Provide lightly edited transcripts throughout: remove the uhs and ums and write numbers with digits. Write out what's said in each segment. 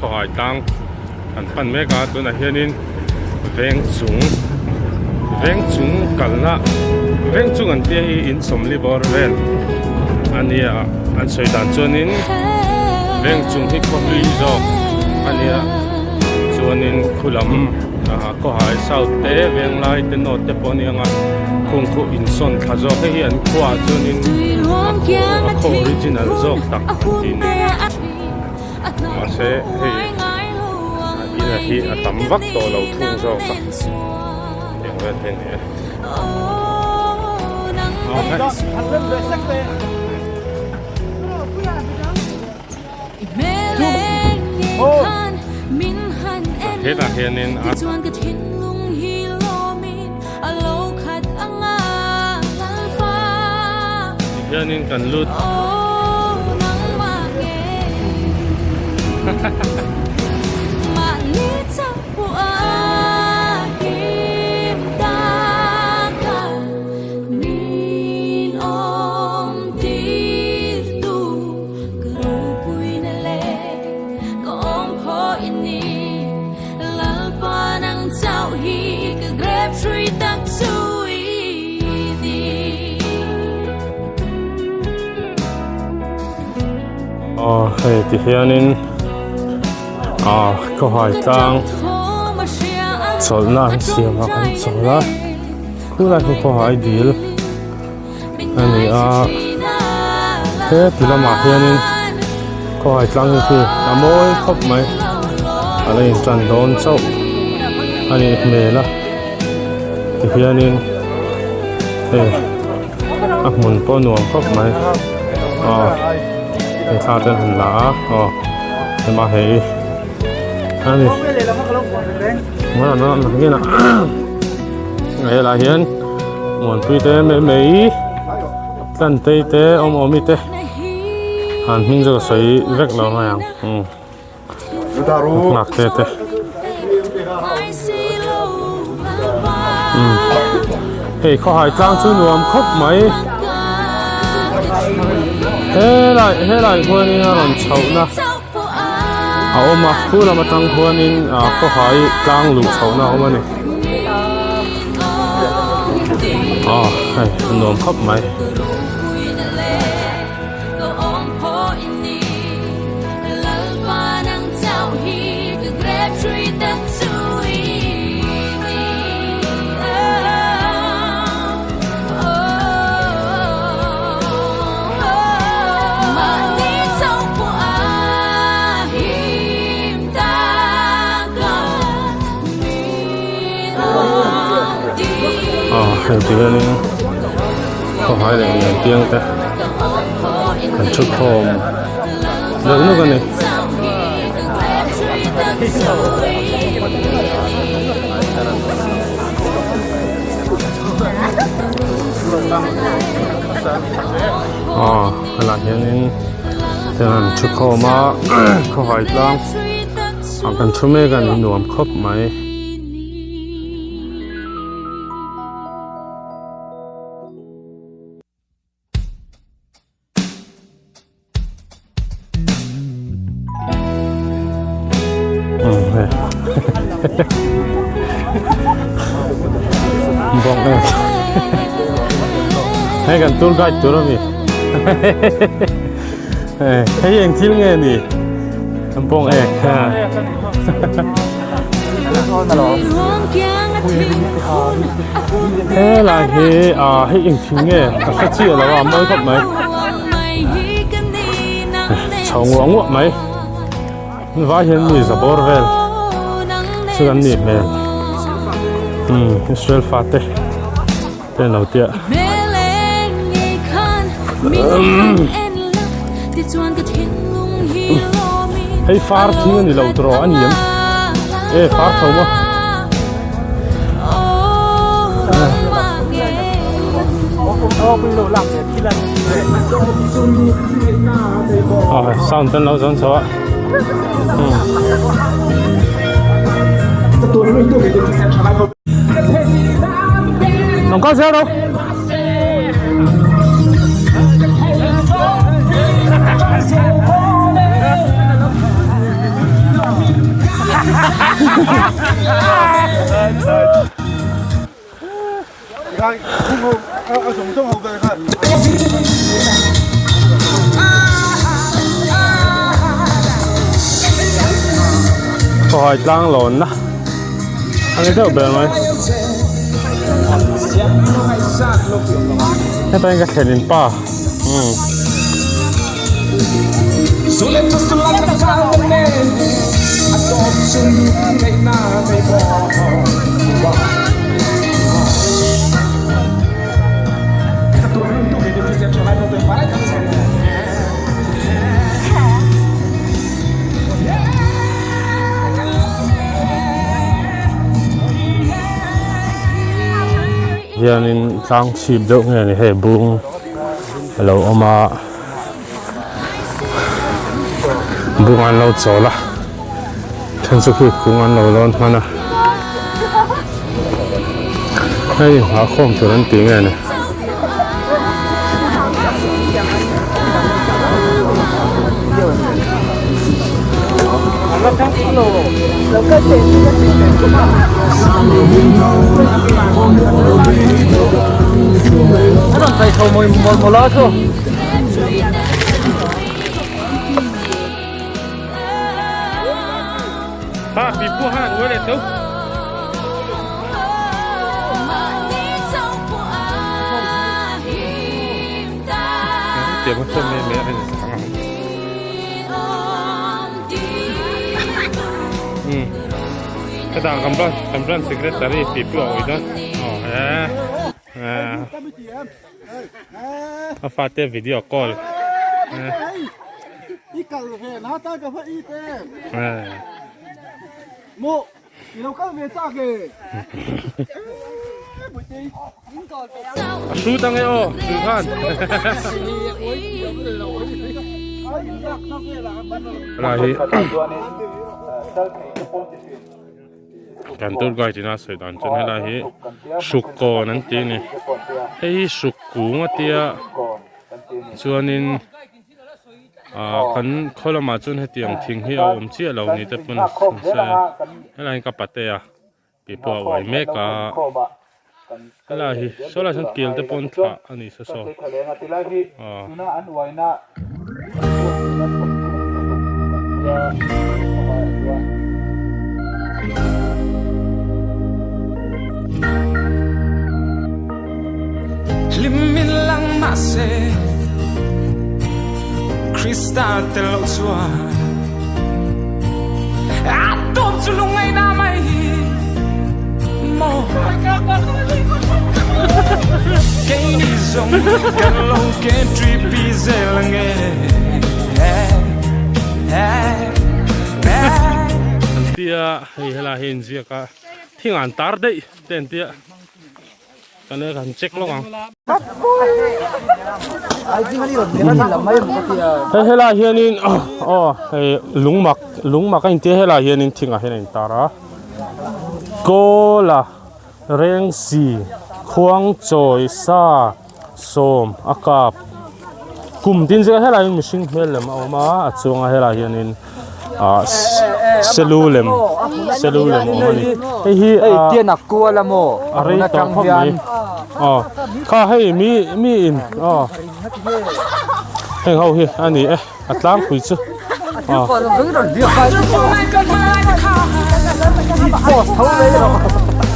Khawhai tlang kan pan mek a tunah hianin veng chung veng chung kalna veng chung an tia hi in sawmli bawr vel a nia an sawi dan chuanin veng chung hi khaw hlui zawk a nia chuanin khu lam ah khawhai south te venglai te north te pawh a ni ang a khung khu insawn thla zawk hei hi an khuaah chuanin a khaw a khaw original zawk tak an ti a ni. Mahse hei ina hi a tam vak tawh lo thung zawk a eng vel te ni e. Hetah hianin a Hianin kan lut Aw hei ti hianin ah khawhai tlang chawlhna an siam a kan chawl a khulai khu khawhai dil a ni a heti lamah hianin khawhai tlang hi khi a mawi khawp mai a la intan dawn chauh a nih hmel a tihianin hei a hmun pawh a nuam khawp mai aw he thla te an han la a aw hema hei a ni helai hian muanpui te mai mai tlantei te awm awmi te han hming chu ka sawi vek lo mai ang umm nghak te te umm hei khawhai tlang chu nuam khawp mai helai helai khuanin a rawn chhohna. A awm a khu lam atang khuanin ah khawhai tlang luh chhohna a awm a ni aw hei a nuam khawp mai. Aw hei ti hianin khawhai leh lian piang te an thu khawm deuh nuk a ni. Aw helaiah hianin thil an thu khawm a khawhai tlang ah kan thu mek a ni nuam khawp mai. Bawng em hei kan tour guide tur ami hei eng thil nge ni bawng ek ha Helai hi ah hei eng thing nge ka hre chiah lo a mawi khawp mai chho nguah nguah mai vai hian mi za bawr vel chu an nih hmel umm Israel fate te an lo tia. Hei far thing a ni lo tawh a ni em e far tho maw ah sound ten lo zawn chho a Không có sao đâu. Khawhai tlang lawnna a ni deuh ber mai. Heta in ka thlen in pa umm. Hianin tlang chhip deuh nge ni hei bung a lo awm a bung an lo chawl a then chu khi kung an lo lawn hman a hei nghah khawm tur an tih nge ni. Secretary a fate video call i kal ve na ta ka va i te mo i lo kal ve chak e a shoot ange aw chu khan la hi Kan tour guide ina sawi dan chuan helai hi hruk kawn an ti a ni hei hi hruk kung a tia chuanin ah kan khaw lamah chuan hetiang thing hi a awm chiah lo ni te pawn a sawi a helai hi ka patea tih pawh a uai mek a helai hi saw lai sawn kel te pawh an thlah a ni saw saw aw. An tia hei helai hi inziak a thing an tar daih te an tia kan kan check lawk ang. Hei helai hianin aw hei lungmak lungmak a intia helai hianin thingah hian a intar a kawla rengsi khuang chawi sa sawm a kap kum tin zia helai hian mihring hmel lem a awm a a chuanga helai hianin ah selu lem selu lem a awm a ni hei hi ah a rei tawh khawp mai aw kha hei mi mi in aw heng ho hi a ni e a tlangpui chu aw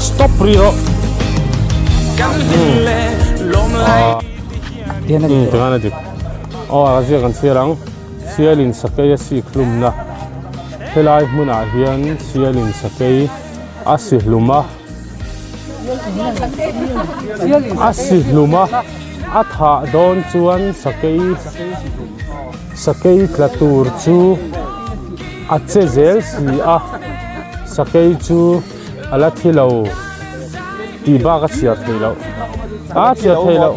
stop ri rawh umm tihian a dik aw a ziak an chhiar ang sialin sakei a sik hlumna helai hmunah hian sialin sakei a si hlum a a si hlum a a thah dawn chuan sakei sakei tla tur chu a che zel si a sakei chu a la thi lo tih bak a chhiar theih loh a chhiar theih loh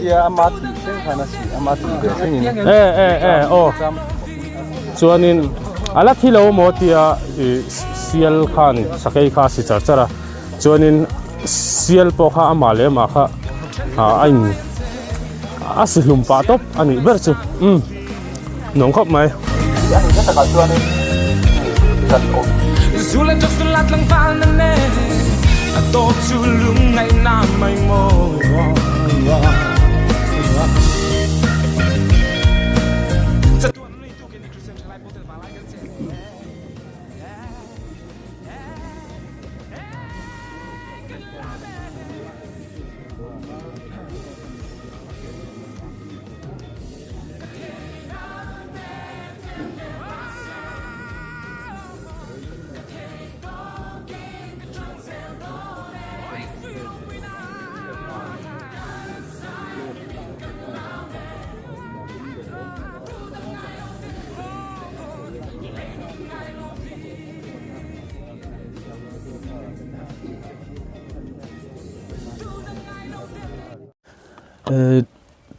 e e e aw chuanin a la thi lo maw tia ih sial khan sakei kha a si char char a. Chuanin sial pawh kha amah leh amah kha ah a in a si hlum pah tawp a nih ber chu umm nuam khawp mai.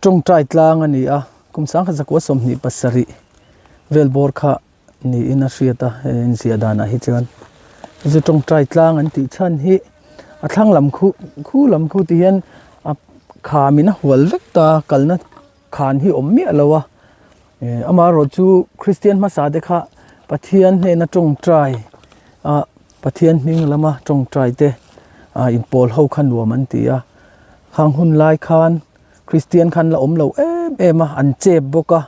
Tawngtai tlang a ni a, kum sangkhat zakua 27 vel bawr kha niin a hriat a he inziah danah hi chuan chu tawngtai tlang an tih chhan hi a thlang lam khu khu lam khu ti hian a kham in a hual vek ta kalna khan hi awm miah lo a eh amaherawh chu Kristian hmasa te kha Pathian hnena tawngtai a Pathian hming lama tawngtai te ah inpawl ho kha nuam an ti a khang hun lai khan Kristian khan la awm lo em em a an chep bawk a.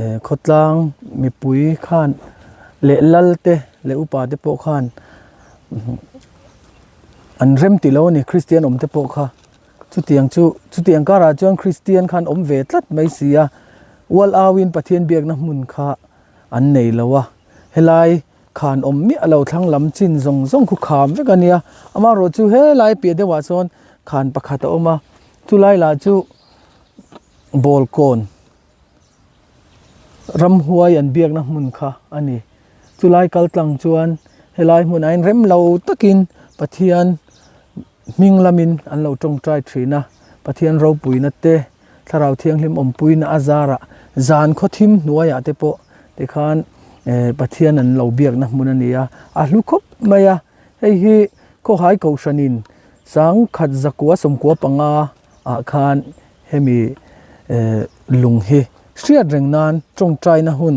Eh khawtlang mipui khan leh lal te leh upa te pawh khan an rem tih lo a ni Kristian awm te pawh kha chutiang chu chutiang karah chuan Kristian khan awm ve tlat mai si a ual auin Pathian biakna hmun kha an nei lo a helai khan awm miah lo thlang lam chin zawng zawng khu kham vek a nia amaherawh chu helai piah deuhah chuan khan pakhat a awm a chulai lah chu ball kawn. Ramhuai an biakna hmun kha a ni. Chulai kal tlang chuan helai hmunah hian rem lo takin Pathian hming lamin an lo tawngtai thin a, Pathian ropuina te, Thlarau Thianghlim awmpuina a zarah zan khaw thim hnuaiah te pawh tikhan eh Pathian an lo biakna hmun a ni a, a hlu khawp mai a. Hei hi Khawhai Kohhranin sangkhat zakua 95 ah khan Hemi lung hi hriat reng nan tawngtaina hun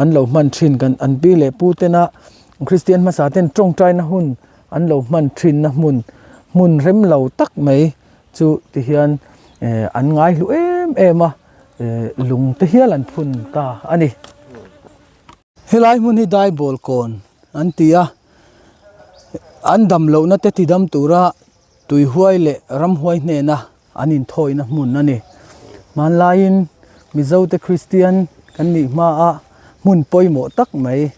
an lo hman thin kan an pi leh pu tena Kristian hmasa ten tawngtaina hun an lo hman thin na hmun hmun rem lo tak mai chu ti hian an ngai hlu em em a lung te hial an phun ta a ni. Helai hmun hi Daibawl kawn an ti a an dam lohna te tidam tura Tuihuai leh ramhuai hnena an inthawina hmun a ni. Hmanlaiin Mizote Kristian kan nih hmaa hmun pawimawh tak mai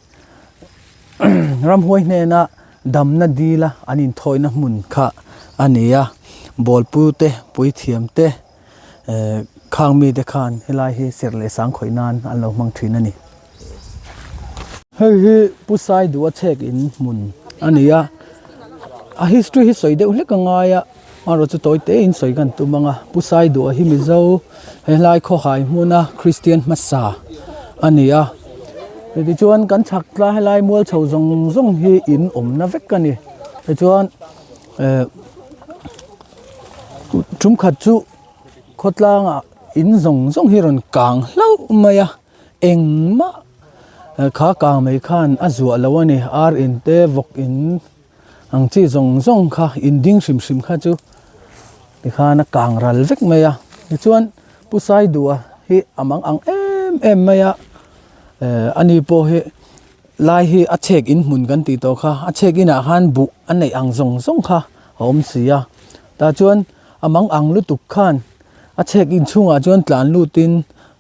ramhuai hnena damna dila an inthawina hmun kha a ni a. Bawlpute, puithiamte, khang mite khan helai hi serh leh sang khawih nan an lo hmang thin a ni. Hei hi Pu Saiduha chhek in hmun a ni a, a history hi sawi deuh hlek a ngai a, amaherawh chu tawi te in sawi kan tum ang a, Pu Saiduha hi Mizo helai khawhai hmuna Kristian hmasa a ni a, tichuan kan chhak tla helai mual chho zawng zawng hi in awmna vek a ni, tichuan eh tumkhat chu khawtlangah in zawng zawng hi rawn kang hlauh mai a. Engmah kha kang mai khan a zuah lo a ni ar in te vawk in ang chi zawng zawng kha in ding hrim hrim kha chu tikhan a kang ral vek mai a tichuan Pu Saiduha hi a mang ang em em mai a eh ani pawh hi lai hi a chhek in hmun kan tih tawh kha a chhek inah khan buh a neih ang zawng zawng kha a awm si a tah chuan a mang ang lutuk khan. A chhek inchhungah chuan tlan lutin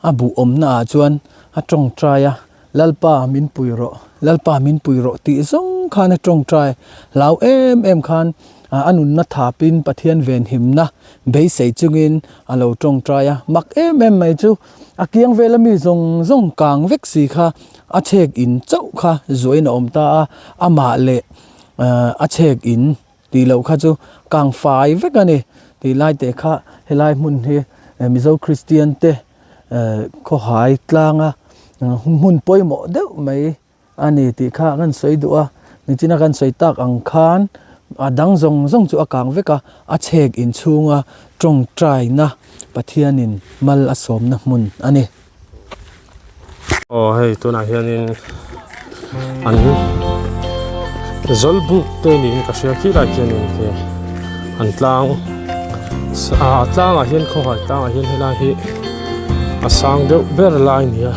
a buh awmna ah chuan a tawngtai a, Lalpa min pui rawh, Lalpa min pui rawh tih zawng khan a tawngtai hlau em em khan a nunna thapin Pathian venhimna beisei chungin a lo tawngtai a, mak em em mai chu a kiang vela mi zawng zawng kang vek si kha a chhek in chauh kha zuain a awm ta a, amah leh a chhek in. Tih loh kha chu kang fai vek a ni tih lai teh kha helai hmun hi Mizo Kristian te khawhai tlanga hmun pawimawh deuh mai a ni tih kha kan sawi duh a, nichina kan sawi tak ang khan a dang zawng zawng chu a kang vek a, a chhek inchhunga tawngtaina Pathianin mal a sawmna hmun a ni. Aw hei tunah hianin an. Zawlbuk te niin ka hria khilai khianin khi an tlang ah tlangah hian khawhai tlangah hian helai hi a sang deuh ber lai a ni a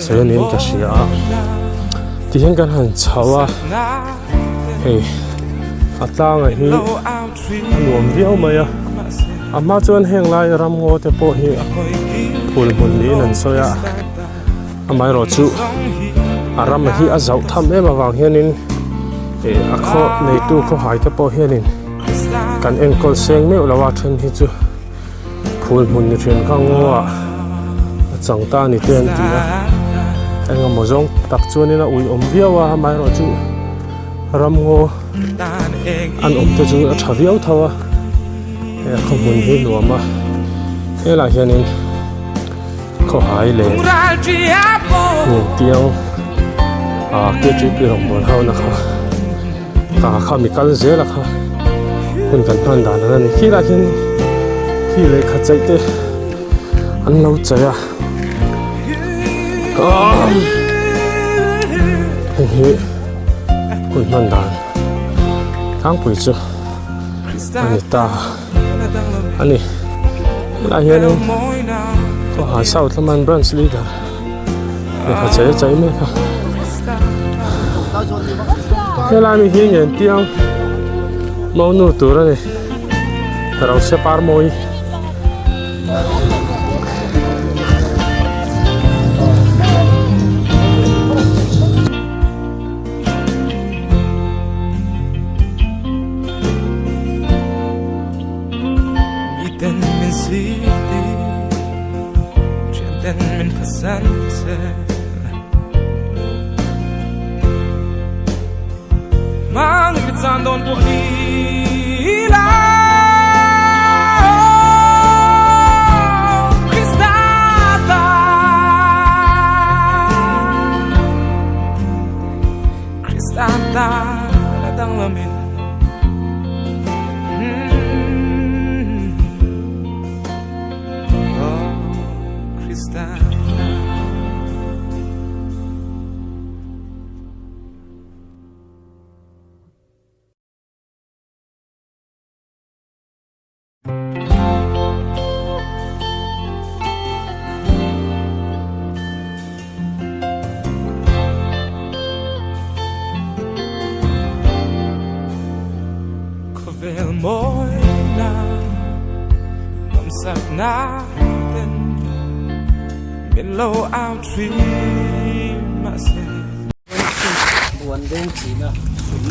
sawi niin ka hria a tihian kan han chho a hei a tlangah hi a nuam viau mai a a hma chuan heng lai ramngaw te pawh hi phul hmun niin an sawi a. Amaherawhchu a ram hi a zauh tham em avang hianin ih a khaw neitu khawhai te pawh hianin kan enkawl seng meuh lo a then hi chu phul hmun ni then kha ngaw ah a chang ta a ni te an ti a engemaw zawng tak chuanin a uiawm viau a amaherawhchu ramngaw an awm te chu a tha viau tho a he a khaw hmun hi nuam a helaiah hianin. Khawhai leh Ngentiang ah KTP rawngbâwl ho na kha ah kha mi kal zel a kha hun kan hman dan an ani khilaiah khian khi lehkha chaih te an lo chaih a hei hi hun hman dan tlangpui chu a ni ta. A ni helaiah hianin khawhai south lama an branch leader lehkha chei a chei mek a helai mi hi Ngentiang monu tur a ni rose par mawi.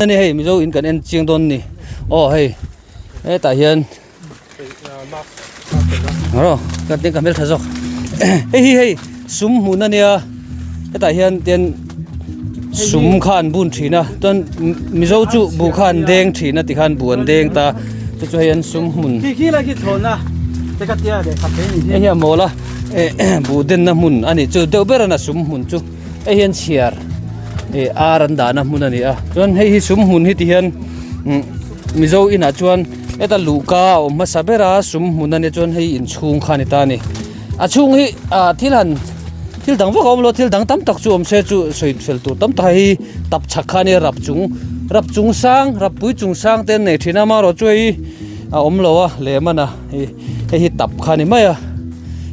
Ani hei Mizo in kan en chiang dawn ni aw hei hetah hian ro ka tin ka hmel tha zawk hei hi hei sum hmun a nia hetah hian tian sum kha an bun thin a chuan Mizo chu buh kha an deng thin a tikhan buh an deng ta chu chu hei an sum hmun hei hi a mawl a buh denna hmun a nih chu deuh ber a sum hmun chu hei hian chhiar ih ar an dahna hmun a ni a chuan hei hi sum hmun hi ti hian Mizo inah chuan heta luhka a awm hmasa ber a sum hmun a nia chuan hei inchhung kha a ni ta a ni a chhung hi ah thil han thil dang vak a awm lo thil dang tam tak chu awm se chu sawi fel tur tam tak hei tap chhak kha a nia rap chung rap chung sang rap pui chung sang te an nei thin a amaherawh chu hei a awm lo a lem a na hei hei hi tap kha a ni mai a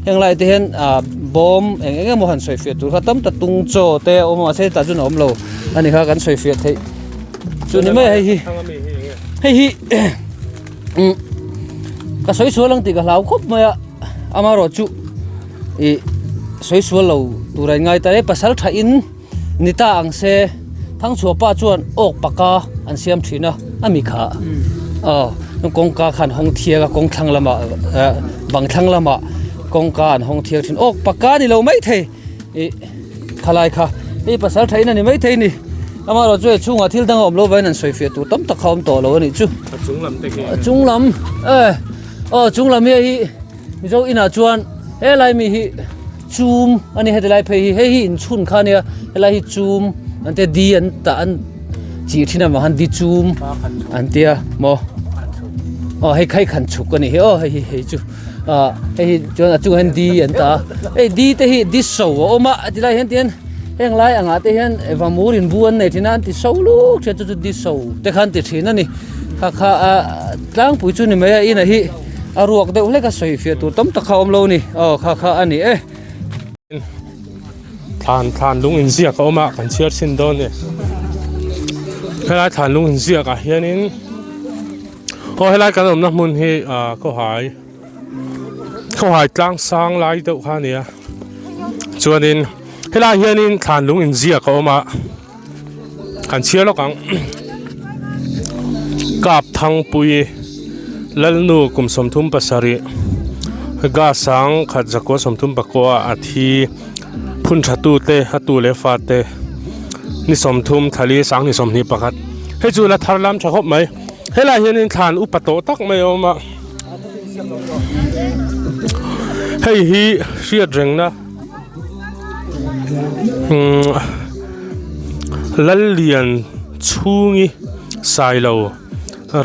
heng lai te hian ah bawm eng eng emaw han sawi fiah tur kha tam tak tung chaw te a awm a mahse hetah chuan a awm lo a ni kha kan sawi fiah theih. Chu ni mai hei hi hei hi ka sawi sual ang tih ka hlau khawp mai a amaherawh chu ih sawi sual lo tur a inngai ta e pasal tha in ni ta ang se Thangchhuah pa chuan awk paka an siam thin a a mi kha aw kawngka khan hawng thiang a kawng thlang lamah bang thlang lamah kawngka an hawng thiang thin awk paka ni lo mai thei. Ih khalai kha hei pasal tha in a ni maithei a ni amaherawh chu hei chhungah thil dang a awm lo vangin an sawi fiah tur tam tak kha a awm tawh lo a nih chu a chung lam te khi a chung lam e aw chung lam hi hei mizo inah chuan helai mi hi chum a ni heti lai phei hi hei hi inchhun kha a nia helai hi chum an tia di an tah an chih thin avang khan di chum an tia maw aw hei kha hi khan chhuk a nih hi aw hei hi hei chu. Ah hei hi chuan a chungah hian di an tah a hei di te hi di so a awm a a ti lai hian tihian Heng lai angah te hian vamur in bu an nei thin a, an ti so luk thin a, chu chu di so te kha an ti thin a ni. Kha kha a tlangpui chu ni mai a, inah hi a ruak deuh hlek a sawi fiah tur tam tak kha a awm lo a ni. Aw kha kha a ni e. Thlan thlan lung inziak a awm a, kan chhiar chhin dawn a ni. Helai thlan lung inziak ah hianin aw helai kan awmna hmun hi ah khawhai khawhai tlang sang lai deuh kha a ni a chuanin helai hianin thlan lung inziak a awm a kan chhiar lawk ang kap thangpui lalnu kum 37 gas sang khat zakua 34 a thi phun tha tu te a tu leh fa te ni 30 thali sang ni 21 hei chu la thar lam tha khawp mai helai hianin thlan upa tawh tak mai a awm a hei hi hriat rengna. Lallian chhungi Sailo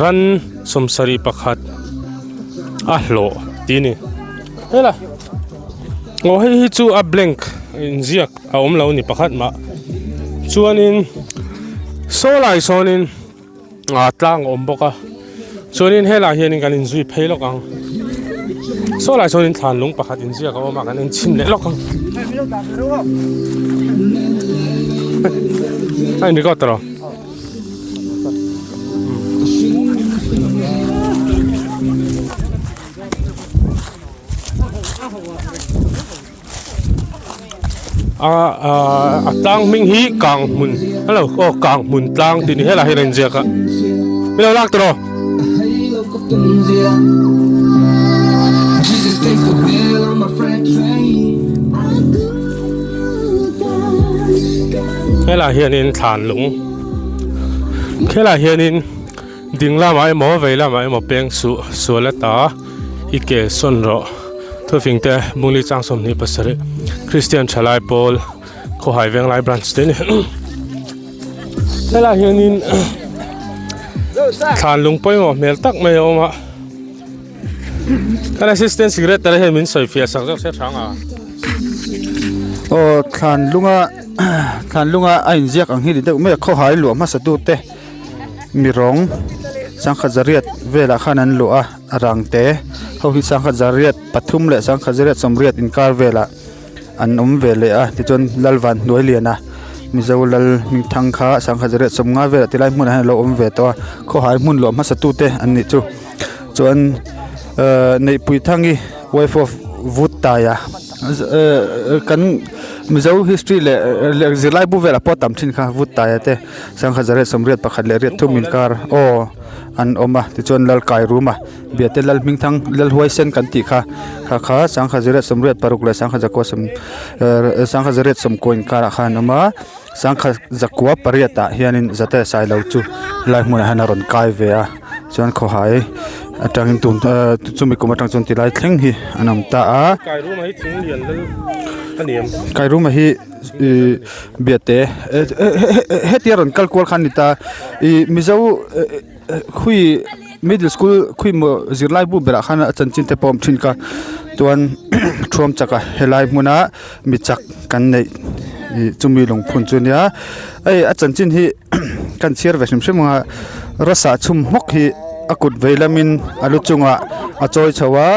ran 71 a hlawh tih a ni hela aw hei hi chu a blank inziak a awm lo a ni pakhat mah chuanin saw lai sawnin. Ah tlang a awm bawk a chuanin helaiah hianin kan inzui phei lawk ang saw lai sawn in thlan lung pakhat inziak a awm a kan en chhin leh lawk ang a in record tawh A a tlang hming hi kang hmun hello aw kang hmun tlang tih ni helaiah hian a inziak a min lo lak tawh rawh. Helaiah hianin thlan lung helaiah hianin ding lamah emaw vei lamah emaw peng suh sual ata. I ke sawn rawh. Thufing te Bungli chang 27 Christian thalai pawl Khawhai Venglai branch te ni. Helaiah hianin thlan lung pawimawh hmel tak mai a awm a. Kan assistant secretary hian min sawi fiah sak zawk se hrang a. Aw thlan lunga thlan lunga a inziak ang hi ni deuh mai a khawhai luah hmasa tute mi rawng sangkhat zariat velah khan an luah a. A rang te ho hi sangkhat zariat pathum leh sangkhat zariat sawmriat inkar velah an awm ve leh a tichuan Lalvan hnuai liana Mizo lal hming thang kha sangkhat zariat sawmnga velah tilai hmunah hian a lo awm ve tawh a khawhai hmun luah hmasa tute an nih chu chuan ehh Neihpui Thangi wife of Vuttaia ehh kan Mizo history leh zirlai bu velah pawh a tam thin kha Vuttaia te sangkhat zariat sawmriat pakhat leh riat thum inkar aw. an awm a tichuan lal kai rum a biate lal hming thang lal huaisen kan tih kha kha kha sangha zariat sawmriat paruk leh sangha zakua sawm ehh sangha zariat sawmkua inkarah khan an awm a sangha zakua pariat ah hianin zate sailo chu helai hmunah hian a rawn kai ve a chuan khawhai atangin tun ehh chumi kum atang chuan tilai thleng hi an awm ta a kai rum a hi ihh biate hetia rawn kal kual kha a ni ta ih mizo khui middle school khui maw zirlai bu berah khan a chanchin te pawh a awm thin kha chuan thuam chak a helai hmuna mi chak kan neih ih chumi lungphun chu a nia hei a chanchin hi kan chhiar ve hrim hrim ang a rasa chhum hmawk hi a kut vei lamin a lu chungah a chawi chho a.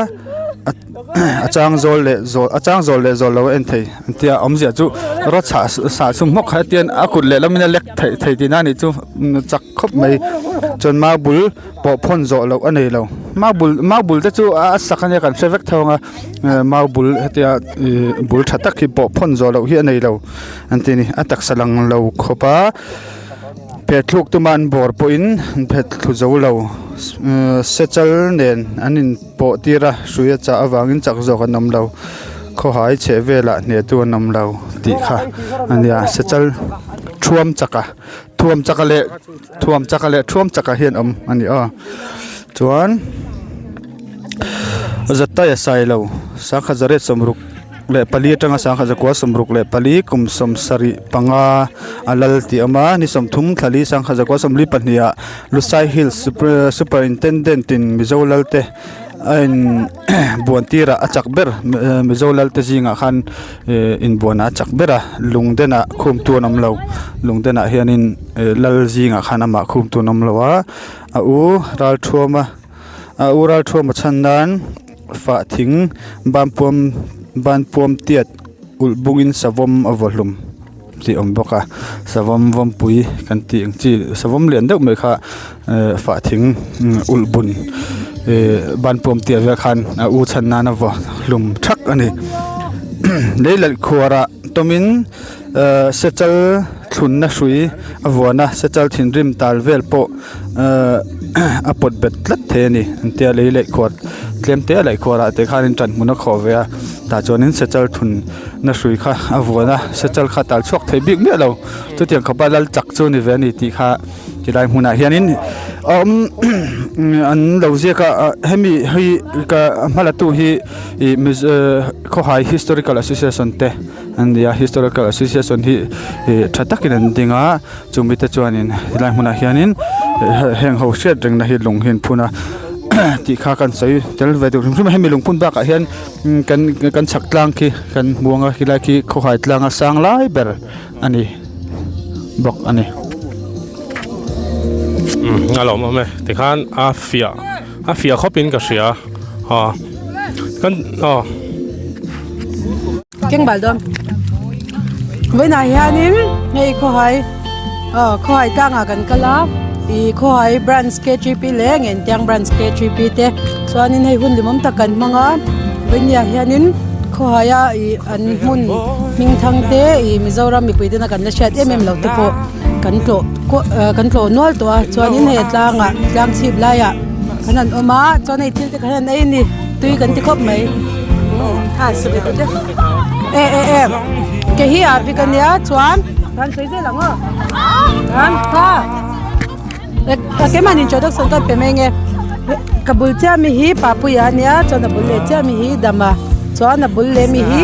a chang zawl leh zawl a chang zawl leh zawl lo a en thei an tia awmzia chu rawt chhah sah chhum hmawk kha tian a kut leh lamin a lek theih thei tihna a nih chu chak khawp mai chuan mau bul pawh phawn zawh loh a nei lo mau bul mau bul te chu a sak ania kan hre vek tho ang a mau bul hetia ih bul tha tak hi pawh phawn zawh loh hi a nei lo an ti a ni a taksa lang lo khawp a. Phethluk tuma an bawr pawhin an phet thlu zo lo sechal nen an in pawh tir a hrui a chah avangin chak zawk an awm lo khawhai chheh velah hnehtu an awm lo tih kha a nia sechal thuam chaka thuam chaka leh thuam chaka leh thuam chaka hi an awm a ni aw chuan Zataya Sailo sangkhat zariat sawmruk. leh pali atanga sangkhat zakua 64 kum 75 a lal tih a awm a ni 30 thlali sangkhat zakua 42 ah Lusai Hills Superintendent in Mizo lal te. a in buan tirah a chak ber Mizo lal te zingah khan eh inbuanah a chak ber a lungden ah khum tu an awm lo lungden ah hianin eh lal zingah khan amah khum tu an awm lo a a u Ralthuama a u Ralthuama chhan nan fah thing banpuam banpuam tiat ulh bungin savawm a vaw hlum. Tih awm bawk a savawm vawmpui kan tih ang chi savawm lian deuh mai kha ehh fah thing ulh bun ehh banpuam tih vel khan a u chhan nan a vaw hlum thak a ni lei lalh khuar ah tawmin ehh sechal thlunna hrui a vuan a sechal thinrim tal vel pawh ehh a pawt bet tlat thei a ni an tia lei laih khuar tlem te a laih khuar ah te khanin ṭan hmun a khawh ve a tah chuanin sechal thun. Na hrui kha a vuan a sechal kha tal chhuak thei bik miah lo chutiang khawpa lal chak chu ni ve a ni tih kha tilai hmunah hianin a awm an lo ziak a hemi hi ka hma la tu hi ih mizo khawhai historical association te an ni a historical association hi ih tha takin an ding a chumi te chuanin helai hmunah hianin heng ho hriat rengna hi lung hi an phun a tih kha kan sawi tel ve deuh hrim hrim a hemi lungphun bakah hian. Kan kan chhak tlang khi kan hmu ang a khilai khi khawhai tlanga sang lai ber a ni bawk a ni. Umm a lawm awm e tikhan a fiah a fiah khawp in ka hria aw kan aw. Keng bal dawn vawiinah hianin hei khawhai aw khawhai tlangah kan kal a ih khawhai branch K_G_P leh Ngentiang branch K_G_P te chuanin hei hun limawm tak kan hmang a vawiinah hianin khawhaia ih an hmun hming thang te ih Mizoram mipui tena kan la hriat em em loh te pawh kan tlawh kan tlawh nual tawh a chuanin hei tlangah tlang chhip laiah kan han awm a chuan hei thil te kan han ei a ni. Tui kan ti khawp mai. E e e. Ke hi a vik ania chuan kan sawi zel ang aw. Kan kha. E keman introduction kan pe mai nge. Ka bul chiah mi hi Papuia ania chuan a bul leh chiah mi hi Dama. Chuan a bul leh mi hi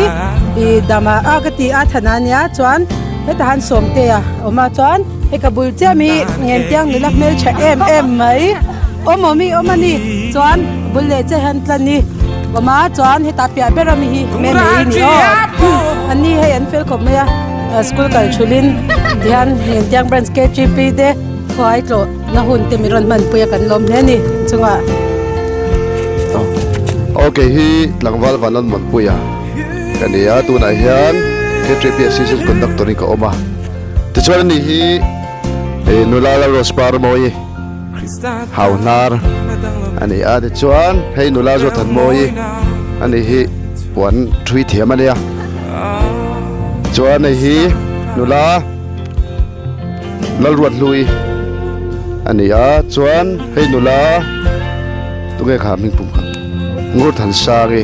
i Dama a ka ti a Thana ania chuan hetah han Sawmtea a awm a chuan hei ka bul chiah mi hi Ngentiang nula hmeltha em em mai. Awm awm i awm a ni chuan bul leh che hian tla ni awm a chuan hetah piah ber ami hi me nei i ni aw an ni hei an fel khawp mai a school kal thulin tihian Ngentiang branch K_G_P te khuai tlawh na hun te min rawn hman pui a kan lawm hle a ni chungah. Aw kei hi tlangval Vanlal Muanpuia ka ni a tunah hian K_G_P assistant conductor in ka awm a tichuan ani hi nula Lalrose Parmawi. Hau hnar a ni a tichuan hei nula zawt han mawi a ni hi puan thui thiam a nia chuan hei hi nula Lalruat hlui a ni a chuan hei nula tunge kha hming pum kha Ngurthansangi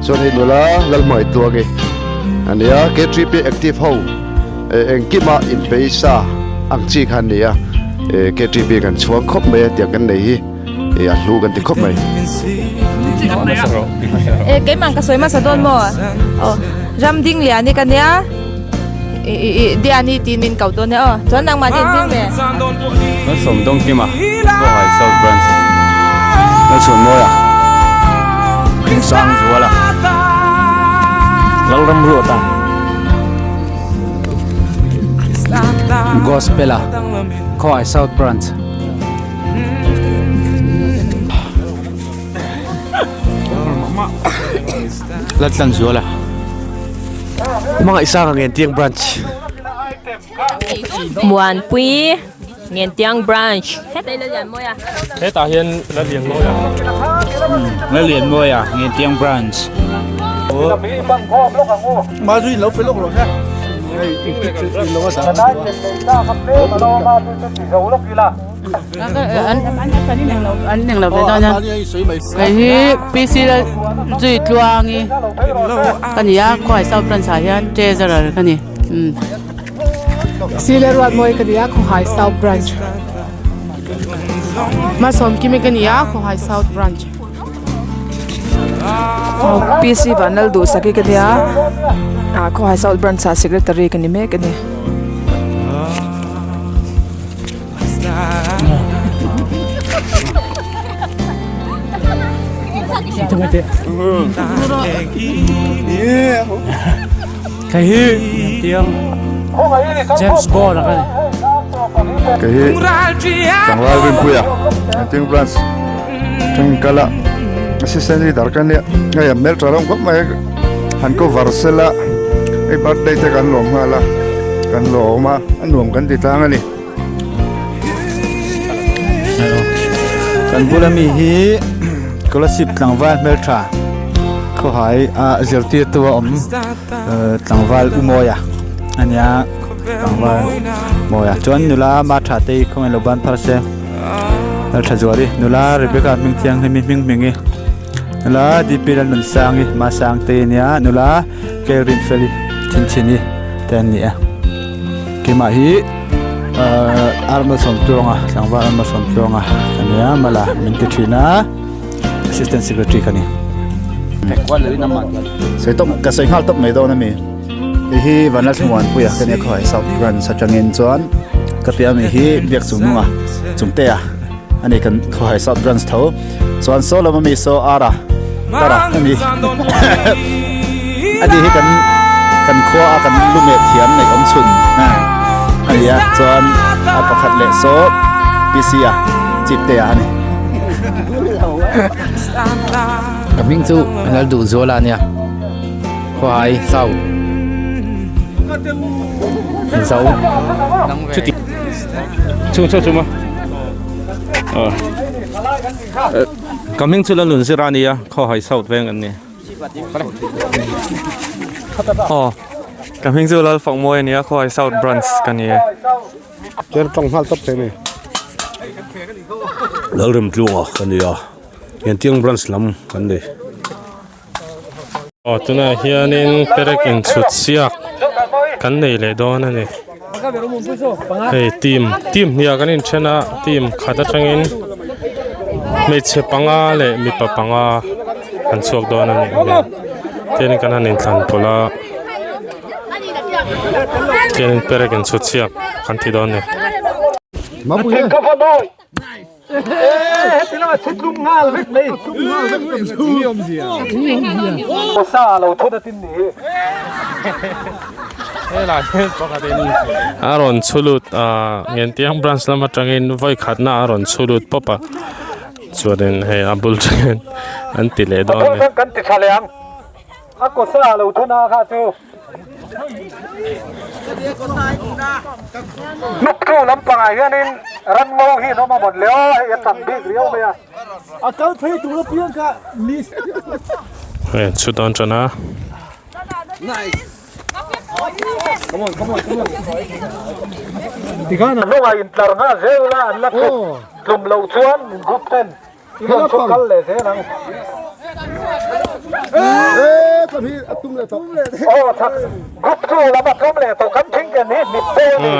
chuan hei nula Lalhmangaihtuangi a ni a K3P active ho. Engkima inpeisa ang chi kha an ni a, KTP kan chhuang khawp mai a tiang kan nei hi a hlu kan ti khawp mai. E keimah ka sawi hmasa dawn maw? Aw Ramding lian hi ka nia i i i Diani tiin min ko dawn e aw chuan nangmah nen hming ve. Malsawm Dawngkima Khawhai South Branch Lalchhuanmawia Rinsangzuala Lalramruata. Gospel-a Khawhai South Branch. Laltlanzuala Hmangaihsanga Ngentiang Branch. Muanpui Ngentiang Branch. Hetah hian Lalianmawia. Lalianmawia Ngentiang Branch. Hei hi PC Zui Tluangi ka ni a Khawhai South Branch ah hian Treasurer ka ni. Sile Ruatmawi ka ni a Khawhai South Branch. Malsawmkimi ka ni a Khawhai South Branch. PC Vanlal Duhsaki ka ni a Khawhai South Branch ah Secretary ka ni mek a ni. Kei hi tiang James Bond a ka ni. Kei hi Tlangval Rinpuia Tiang Branch tangin kal a Assistant Leader ka nia hei a hmeltha hlawm khawp mai han cover sela hei birthday te kan lawm nghal a kan lawm a a nuam kan ti tlang a ni. Kan bula mi hi Kolasib tlangval hmeltha khawhai a zirtirtu a awm tlangval u Mawia a nia tlangval Mawia chuan nula ma tha te hi khawngaih lo ban phar se hmeltha zual hi nula Rebecca hming thianghlim hi hming hming hi nula D_P Lalnunsangi Masangte a nia nula Kelvin Feli Thinchhini te an ni a keimah hi. Ahh Malsawmtluanga tlangval Malsawmtluanga ka nia mala min ti thin a assistant secretary ka ni. Sawi tawp ka sawi nghal tawp mai dawn a mi hei hi Vanlalthlamuanpuia ka nia khawhai South Branch atangin chuan ka piah ami hi biak chung hnunga Chungtea a ni kan khawhai South Branch tho chuan saw lam ami saw Ara Tara a ni ani hi kan kan khua a kan lumet thiam neih awm chhun a ni a chuan a pakhat leh saw PC a chip te a ni. Ka hming chu Lal duh zual a nia Khawhai South Zo Chuti chung chu chuma Ka hming chu Lalun Zira a nia Khawhai South veng an ni. Aw ka hming chu Lalfakmawi a nia Khawhai South Branch ka ni e. Cher tawng nghal tawp thei mai. Lalremtlunga ka ni a, Ngentiang Branch lam kan ni. Aw tunah hianin perek inchhut siak kan nei leh dawn a ni. Hei team team hniah kan inthen a team khat atangin hmeichhe panga leh mipa panga an chhuak dawn a nih hmel tianin kan han inthlan pawlh a tianin perek inchhut siak kan ti dawn a ni. A rawn chhu lut a Ngentiang branch lam atangin vawi khatna a rawn chhu lut pawp a chuanin hei a bul tangin an ti leh dawn a ni. Luktu lampangah hianin rango hi an awm a mawn le aw, hei a tam bik riau mai a. A kal phei tur apiang kha miss. Hei an chhut dawn tan a. Hnungah intlar nghal zel ula an la tlum tlum loh chuan group ten I rawn chhuk kal leh zel ang. Aw chak group chu lam a tlum leh tawh kan thing ken hi mit te a ni.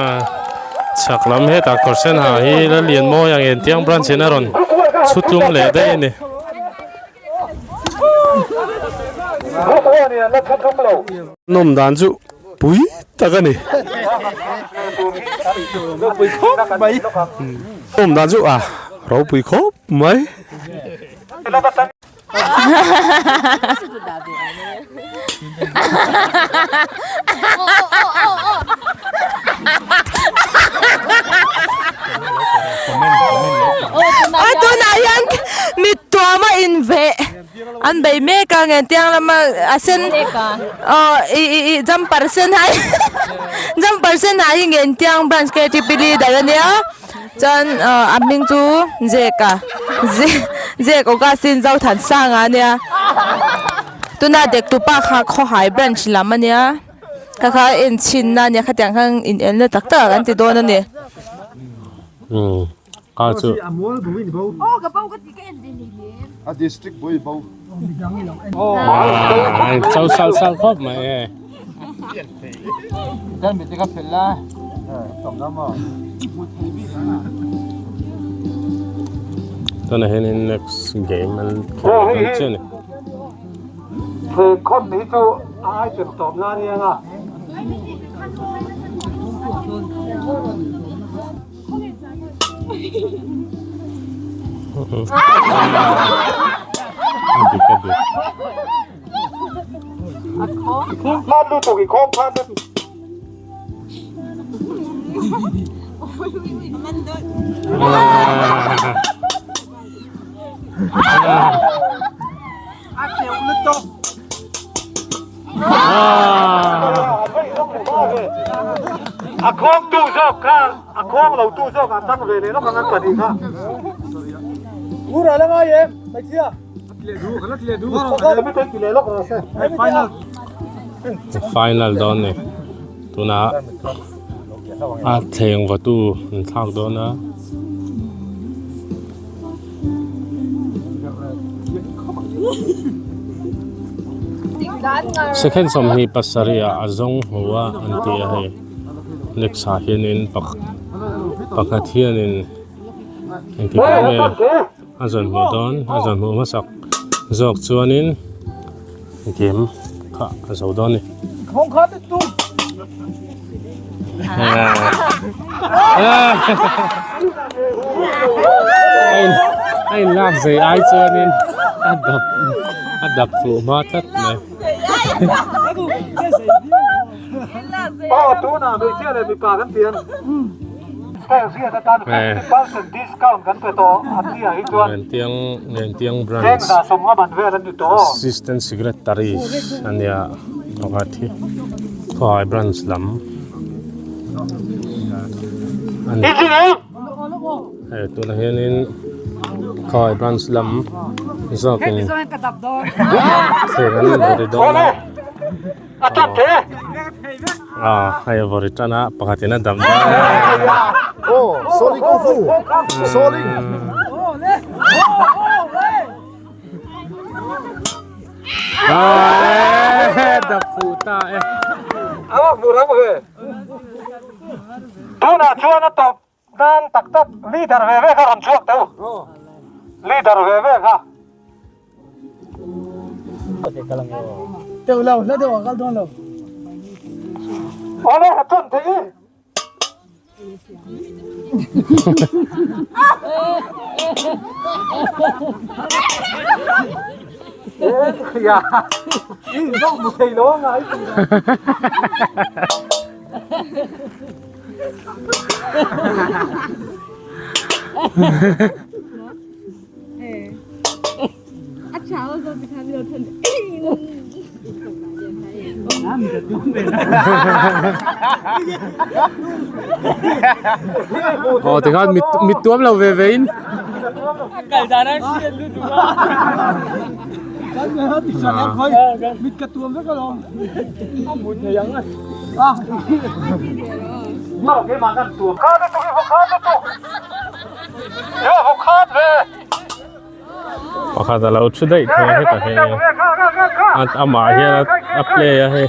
Chak lam hetah kawr sen ha hi la lian mawi ang eng tiang branch in a rawn chhu tlum leh daih a ni. Group one in an la chhu tlum lo. Nawm dan chu pui tak a ni. Ropui khawp mai. Nawm dan chu a ropui khawp mai. A tunah hian mittuama inveh. An bei mek a nge tiang lama a sen aw i i i jumper sen hai jumper sen ha hi nge tiang branch ktp leader ania chuan a hming chu Jeka Jek Augustine Zothansanga ania tuna Dektupa kha Khawhai branch lam ania kha kha en chhin na ania khatiang khan in elna tak tak an ti dawn ani. Ka chu. A district bui bo. Chau sal sal khawp mai e. Tunah hianin next game an khel dawn chiah a ni. Theikhawm hi chu a item tawp na ania nga. A dik a dik. A khawng tu zawk kha a khawng lo tu zawk a tang ve leh lawk ang an pahnih kha. Ura la ngai em hmeichhia. Final dawn ni tunah a thleng va tu an thlak dawn a. Second 27 ah a zawng hmu a an ti a hei next ah hianin pakhat hianin engtik ah nge a zawn hmuh dawn a zawn hmuh hmasak zawk chuanin game kha a zo dawn a ni. A in lak zei ai chuanin a dap a dap fuh hma tlat mai. Aw tunah hmeichhia leh mipa kan ti ang. Style ziat atan 50% discount kan pe tawh a tia hi chuan Ngentiang Ngentiang branch cheng za sawmnga man vel an ni tawh. Assistant Secretary a nia pakhat hi Khawhai branch lam a ni. Hei tunah hianin Khawhai branch lam zawkin thleng an vawrh dawn a. Ah hei a vawrh tan a pakhatin a dam dawn a. Aw sorry kung fu sorry. Ah dap fuh ta e. A va hmu rang ve. Tunah chuan a tawp nan tak tak leader ve ve kha rawn chhuak teu. Leader ve ve kha. Teu lo, hla deuh ah kal dawn lo. Awle, a tawn thei e. Ya, i zawk mu thei lo a ngai. Aw tikhan mit mit tuam lo ve ve in. Mit ka tuam vek alawm. Pakhat a lo thu daih thei a hetah hei a amah hian a play a hei.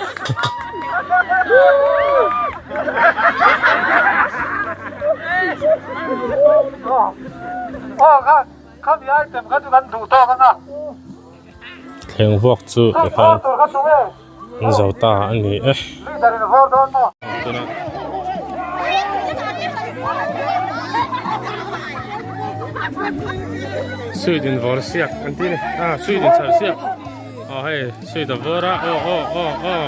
Thleng vuak chu tikhan an zo ta a ni e. Sweet in vawr siak an ti ni ah sweet in chhar siak aw hei sweet a vawr a aw aw aw aw.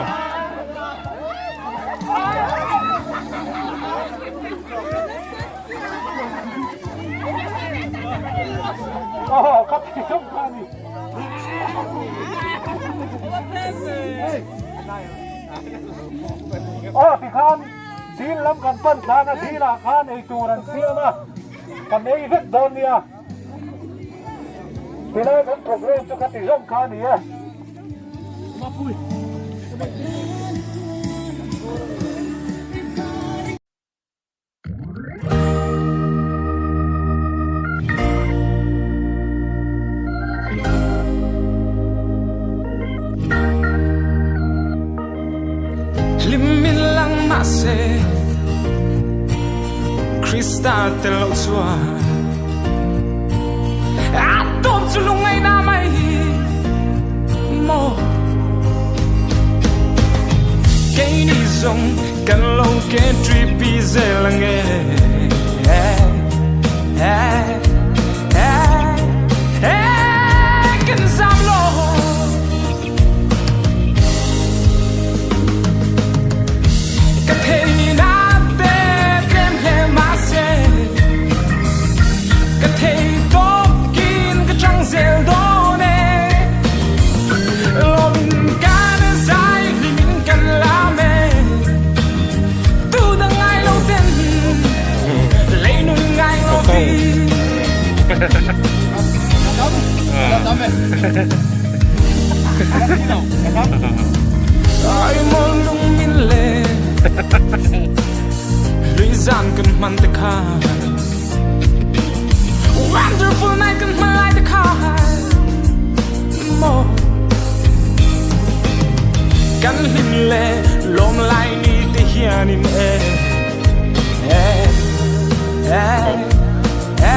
Aw tikhan dil lam kan pan thlan a dil ah khan ei tur an siam a kan ei vek dawn nia tilai kan program chu ka ti zawm kha a ni e. Hlim lang mahse Krista tel lo chuan A tawp chu lungngaihna mai hi maw Keini zawng Kan lo ke tripi zel ange Kan zam lo.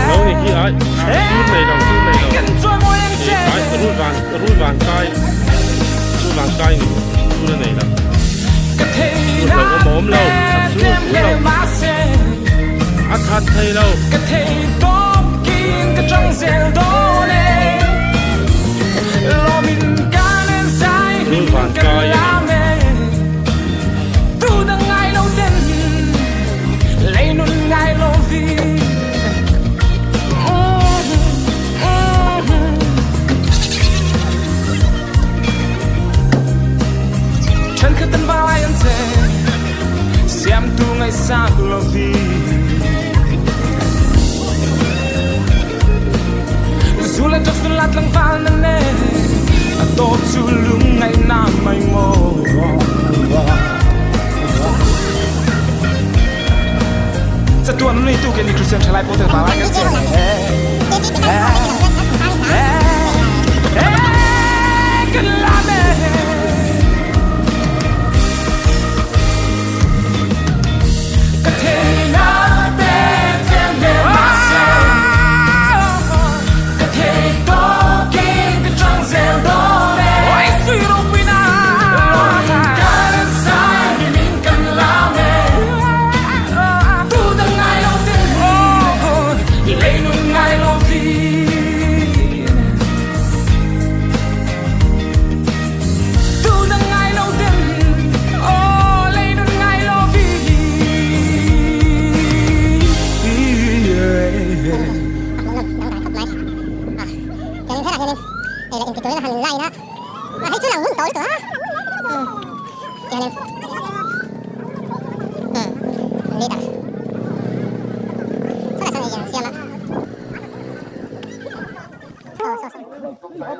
Lo ni hi ai rul nei lo rul nei lo ai rul van rul van kai rul van kai ni rul a nei lo rul lo awm awm lo a chu rul lo a that thei lo rul van kai a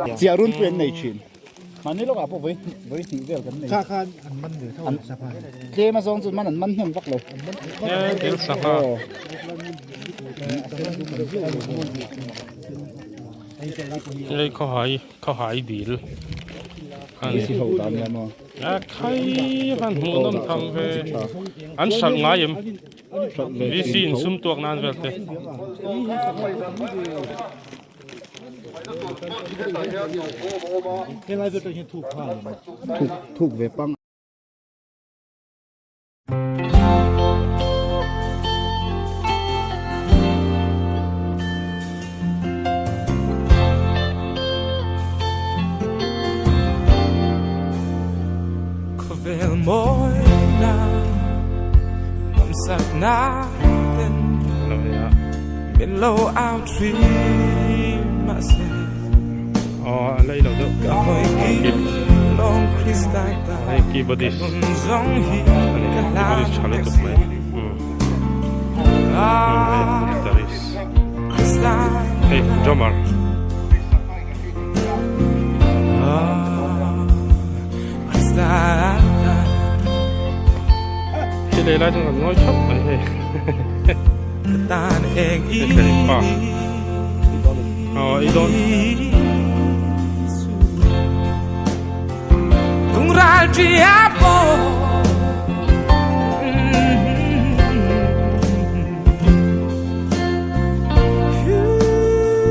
ni. Chiah runpui an nei thin. Mahni lawkah pawh vawi hnih vawi hnih vel kan nei. Kha khan an man ve tho sangha. Tlem a zawng chu man an man hnem vak lo. Thil sangha. Hei khawhai khawhai dil a ni. A khai van hmuh nawm tham ve. An hralh ngai em? VC in sum tuak nan vel te. Thuk ve pang. Khawvel mawina nawmsak na ten min lo au thin mahse Aw a lei lo deuh ka hawi ki lawng Krista ta hei keyboardist ka nun zawng hi ani ka hlan keyboardist tha lutuk mai hei guitarist Krista hei drummer Khi lei lai chuan kan ngawi thap mai hei hei pa aw ei dawn.